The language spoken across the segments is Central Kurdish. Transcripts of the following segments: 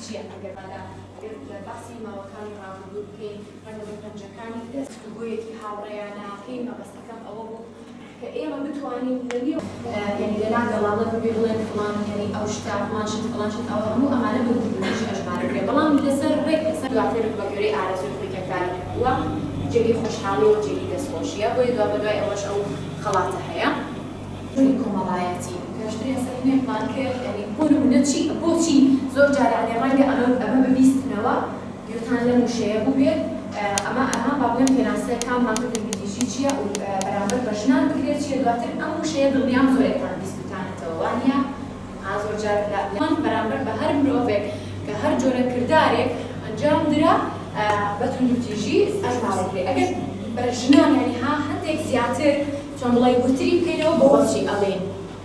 چییە ئەگەر لە ئەگەر لە باسی ماوەکانی ڕابردوو بکەین ڕەنگە بە پەنجەکانی دەست گفتوگۆیەکی هاوڕێیانە بکەین مەبەستەکەم ئەوە بوو کە ئێمە بتوانین لە نێو یانی لە لا گەڵاڵە ببێ بڵێن فڵان یانی ئەو شتە فڵان شت فڵان شت ئەوە هەموو ئەمانە بە توندوتیژی ئەژمارە کرێ بەڵام لەسەر ڕێک لەسەر دواتر بە گوێرەی ئارەزووی خۆی کە کاری کردووە جێگەی خۆشحاڵیە و جێگەی دەستخۆشیە بۆیە دوابەدوای ئەوەش ئەو خەڵاتە هەیە. بوونی کۆمەڵایەتی پێشتر یاساییەکمان کرد یانی بۆ نموونە چی بۆچی زۆر جار یانی ڕەنگە ئەمە ئەمە ببیستنەوە گوێتان لەم وشەیە بووبێت ئەمە ئەمە با بڵێم پێناسەکانمان کردن توندوتیژی چییە و بەرامبەر بە ژنان بکرێت چییە دواتر ئەم وشەیە دڵنیام زۆرێکتان بیستووتانەتەوە وانییە ئا زۆر جار لە بەرامبەر بە هەر مرۆڤێک کە هەر جۆرە کردارێک ئەنجام درا بە توندوتیژی ئەژمارەکرێ ئەگەر بە ژنان یانی ها هەندێک زیاتر چۆن بڵێی وردتری بکەینەوە بۆچی ئەڵێین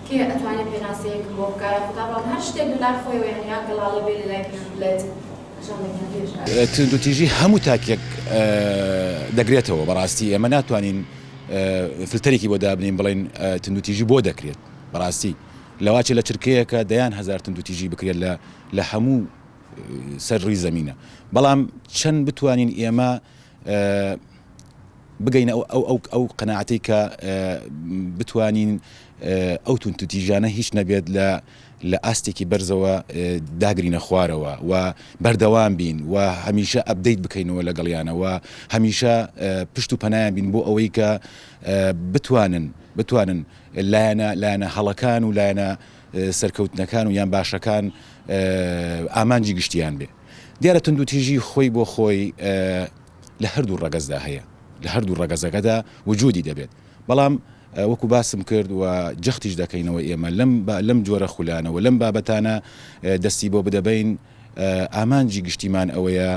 کێ ئەتوانێ پێناسەیەکم بۆ بکا یاخود تا بڵێم هەر شتێک لەلای خۆیەوە یانی یا گەڵاڵە بێ لەلای بڵێت توندوتیژی هەموو تاکێک دەگرێتەوە بەڕاستی ئێمە ناتوانین فلتەرێکی بۆ دابنین بڵێین توندوتیژی بۆ دەکرێت بەڕاستی لەواچێ لە چرکەیەکە دەیان هەزار توندوتیژی بکرێت لە لە هەموو سەر ڕووی زەمینە بەڵام چەند بتوانین ئێمە بگەینە ئەو ئەو ئەو قەناعەتەی کە بتوانین ئەو توندوتیژانە هیچ نەبێت لە لە ئاستێکی بەرزەوە داگرینە خوارەوە و بەردەوام بین و هەمیشە update بکەینەوە لەگەڵیانە و هەمیشە پشت و پەنایان بین بۆ ئەوەی کە بتوانن بتوانن لایەنە لایەنە هەڵەکان و لایەنە سەرکەوتنەکان و یان باشەکان ئامانجی گشتیان بێ. دیارە توندوتیژی خۆی بۆ خۆی لە هەردوو ڕەگەزدا هەیە، لە هەردوو ڕەگەزەکەدا وجودی دەبێت، بەڵام وەکو باسم کرد و جەختیش دەکەینەوە ئێمە لەم لەم جۆرە خولانە و لەم بابەتانە دەستی بۆ بدەبین ئامانجی گشتیمان ئەوەیە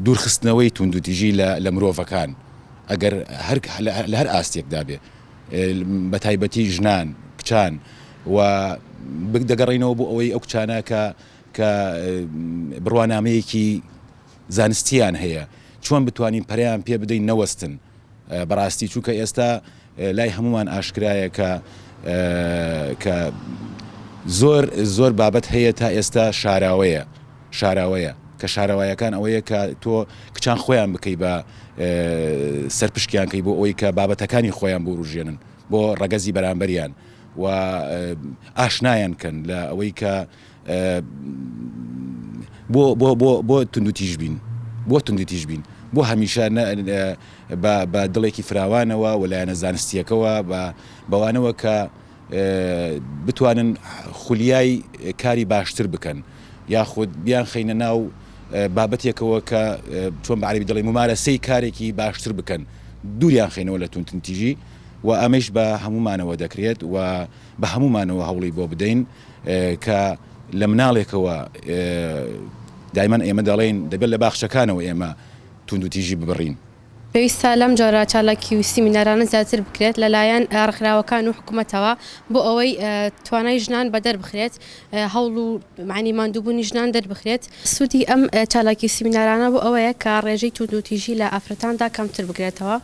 دوورخستنەوەی توندوتیژی لە مرۆڤەکان ئەگەر هەر لە هەر ئاستێکدا بێ بە تایبەتی ژنان کچان و دەگەڕینەوە بۆ ئەوەی ئەو کچانە کە کە بڕوانامەیەکی زانستیان هەیە چۆن بتوانین پەرەیان پێ بدەین نەوەستن بەڕاستی چونکە ئێستا لای هەمومان ئاشکرایە کە کە زۆر زۆر بابەت هەیە تا ئێستا شاراوەیە شاراوەیە کە شارەوایەکان ئەوەیە کە تۆ کچان خۆیان بکەی بە سەرپشکیان کەی بۆ ئەوەی کە بابەتەکانی خۆیان بوروژێنن بۆ ڕەگەزی بەرامبەریان و ئاشنایان کەن لە ئەوەی کە بۆ بۆ بۆ بۆ توندوتیژ بین بۆ توندوتیژ بین بۆ هەمیشە بە بە دڵێکی فراوانەوە و لایەنە زانستیەکەوە بە بەوانەوە کە بتوانن خولیای کاری باشتر بکەن یاخود بیان خەینە ناو بابەتێکەوە کە چۆن بە عەرەبی دەڵێ ممارەسەی کارێکی باشتر بکەن دووریان خەینەوە لە توندتیژی و ئەمەیش بە هەموومانەوە دەکرێت و بە هەموومانەوە هەوڵی بۆ بدەین کە لە مناڵێکەوە دایمەن ئێمە دەڵێین دەبێت لە باخچەکانەوە ئێمە توندوتیژی ببڕین. پێویستە لەم جۆرە چالاکی و سیمینارانە زیاتر بکرێت لەلایەن ڕێکخراوەکان و حکومەتەوە بۆ ئەوەی توانای ژنان بەدەر بخرێت هەوڵ و معنی ماندووبوونی ژنان دەربخرێت. سوودی ئەم چالاکی و سیمینارانە بۆ ئەوەیە کە ڕێژەی توندوتیژی لە ئافرەتاندا کەمتر بکرێتەوە.